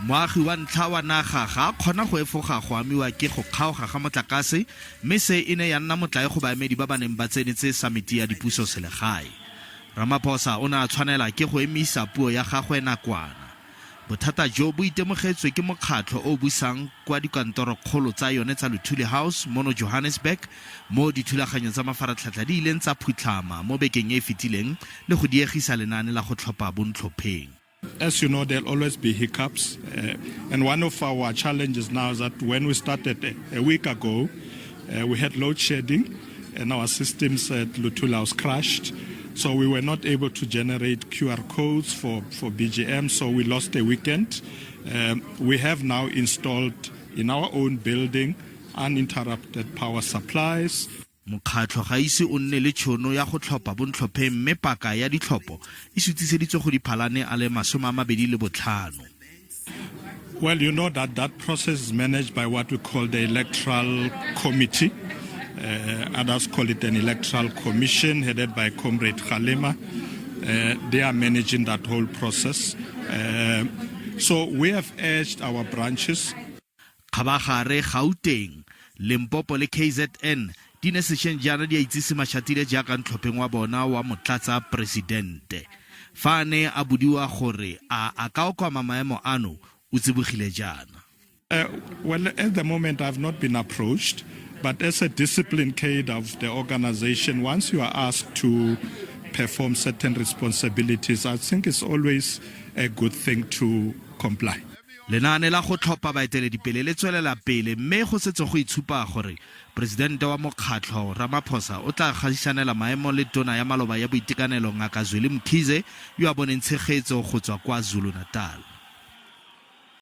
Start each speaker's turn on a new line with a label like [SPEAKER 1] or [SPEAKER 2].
[SPEAKER 1] Moagi wa ntlha wa naga ga a kgona go efoga go amiwa ke go kgaoga ga motlakase mme se e ne ya nna motlae go baemedi ba ba neng ba tsenetse samiti ya dipuso selegae. Ramaphosa o ne a tshwanela ke go emisa puo ya gagwe nakwana. Bothata jo bo itemogetswe ke mokgatlho o o busang kwa dikantorokgolo tsa yone tsa Luthuli House mono Johannesburg mo dithulaganyo tsa mafaratlhatlha di ileng tsa phutlhama mo bekeng e e fetileng le go diegisa lenaane la go tlhopha bontlhopheng.
[SPEAKER 2] As you know, there'll always be hiccups. And one of our challenges now is that when we started a week ago, we had load shedding and our systems at Luthuli House crashed. So we were not able to generate QR codes for BGM, so we lost a weekend. We have now installed in our own building uninterrupted power supplies.
[SPEAKER 1] Mokgatlho ga ise o nne le tšhono ya go tlhopha bontlhopheng mme paka ya ditlhopho e sutiseditswe go Diphalane a le 25.
[SPEAKER 2] Well, you know that that process is managed by what we call the Electoral Committee. Others call it an Electoral Commission headed by Comrade Kgalema. They are managing that whole process. So we have urged our branches.
[SPEAKER 1] Kgabagare, Gauteng, Limpopo le KZN di ne sešweng jaana di a itsise Mashatile jaaka ntlhopheng wa bona wa motlatsa presidente. Fa a ne a bodiwa gore a a ka okama maemo ano, o tsibogile jaana.
[SPEAKER 2] Well, at the moment I've not been approached, but as a disciplined cadre of the organization, once you are asked to perform certain responsibilities, I think it's always a good thing to comply.
[SPEAKER 1] Lenaane la go tlhopha baeteledipele le tswelela pele mme go setse go itshupa gore Presidente wa mokgatlho Ramaphosa o tla gaisanela maemo le Tona ya maloba ya Boitekanelo Ngaka Zweli Mkhize yo a boneng tshegetso go tswa kwa Zulu-Natal.